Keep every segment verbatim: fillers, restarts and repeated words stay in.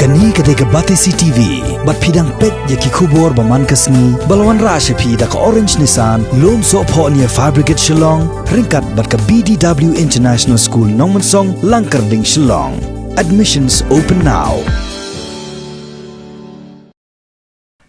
Kane ka dei ka Batesi T V, bad phi dang peit ïa ki khubor ba man ka sngi, ba la wanrah sha phi da ka Orange Nissan, Lumsohphoh near Fire Brigade Shillong, ryngkat bad ka B D W International School Nongmensong, Langkyrding, Shillong. Admissions open now.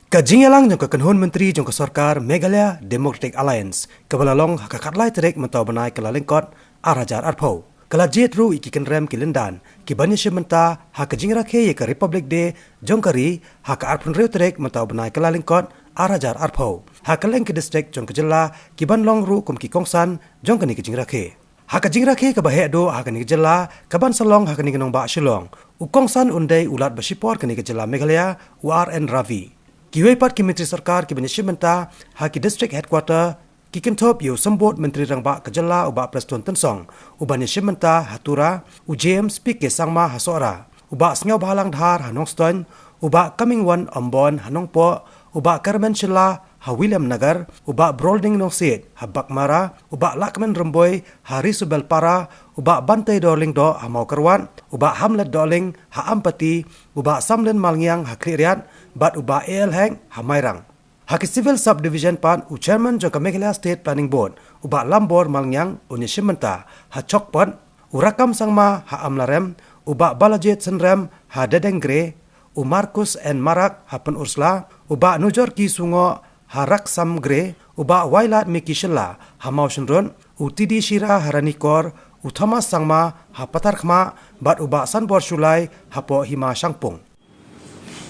Ka jingïalang jong ka kynhun myntri jong ka sorkar Meghalaya Democratic Alliance, kaba la long ha ka khatlai tarik mynta u bnai Kyllalyngkot, ar hajar arphew, ka la jied ruh ïa ki kynrem ki lyndan kiban ïashim bynta ha ka jingrakhe ïa ka Republic Day jong ka ri ha ka arphew hynriew tarik mynta u bnai Kyllalyngkot, ar hajar arphew, ha kylleng ki distrik jong ka jylla kiban long ruh kum ki kongsan jong kane ka jingrakhe. Ha ka jingrakhe kaba heh duh ha kane ka jylla kaban sa long ha kane ka nongbah Shillong, u kongsan un dei u Lat ba shipor kane ka jylla Meghalaya, u R N Ravi. Kiwei pat ki myntri sorkar kiban ïashim bynta ha ki district headquarter, ki kynthup ïa u Symbud Myntri Rangbah ka jylla u Bah Prestone Tynsong, u ban ïashim bynta ha Tura, u James P K Sangma ha Sohra, u Bah Sniawbhalang Dhar ha Nongstoiñ, u Bah Comingone Ymbon ha Nongpoh, u Bah Kyrmen Shylla ha Williamnagar, u Bah Brolding Nongsiej ha Baghmara, u Bah Lahkmen Rymbui ha Resubelpara, u Bah Banteidor Lyngdoh ha Mawkyrwat, u Bah Hamlet Dohling ha Ampati, u Bah Samlin Malngiang ha Khliehriat, bad u Bah A L Hek ha Mairang. Ha ki civil subdivision pat, u chairman jong ka Meghalaya State Planning Board, u Bah Lambor Malngiang, un ïashim bynta ha Chokpot, u Rakkam Sangma ha Amlarem, u Bah Balajied Synrem ha Dedengre, u Marcus N Marak ha Pynursla, u Bah Nujorki Sungoh ha Raksamgre, u Bah Wailadmiki Shylla ha Mawshynrut, u T D Shira ha Ranikor, u Thomas Sangma ha Patharkhmah, bad u Bah Sanbor Shullai hapoh Hima Shangpung.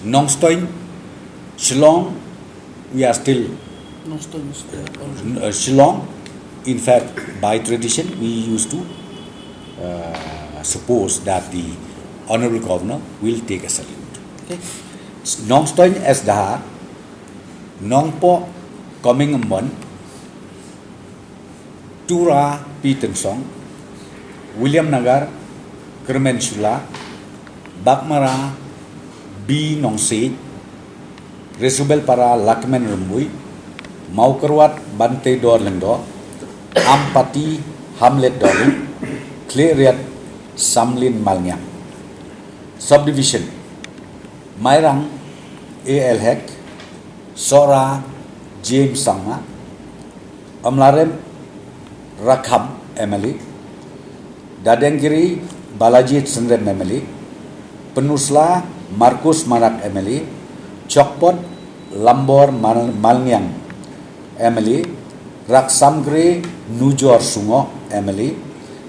Nongstoiñ, Shillong, we are still Nongstoiñ is there already. Uh, Shillong. In fact, by tradition, we used to uh, suppose that the Honorable Governor will take a salute. Okay. Nongstoiñ S Dahar, Nongpoh Coming Ymbon, Tura P Tynsong, Williamnagar Kyrmen Shylla, Baghmara B Nongsiej, Resubelpara Lahkmen Rymbui, Mawkyrwat Banteidor Lyngdoh, Ampati Hamlet Dohling, Khliehriat Samlin Malngiang. Subdivision, Mairang A L Hek, Sohra James Sangma, Amlarem Rakkam M L A, Dedengre Balajied Synrem M L A, Pynursla Marcus Marak M L A, Chokpot Lambor Mal-, Malngiang M L A, Raksamgre Nujor Sungoh M L A,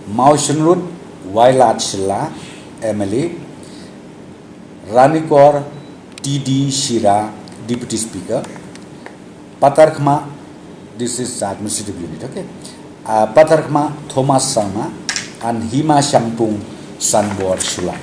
Mawshynrut Wailad Shylla M L A, Ranikor T D Shira, Deputy Speaker. Patharkhmah, this is administrative unit, okay. Uh, Patharkhmah Thomas Sangma and Hima Shangpung Sanbor Shullai.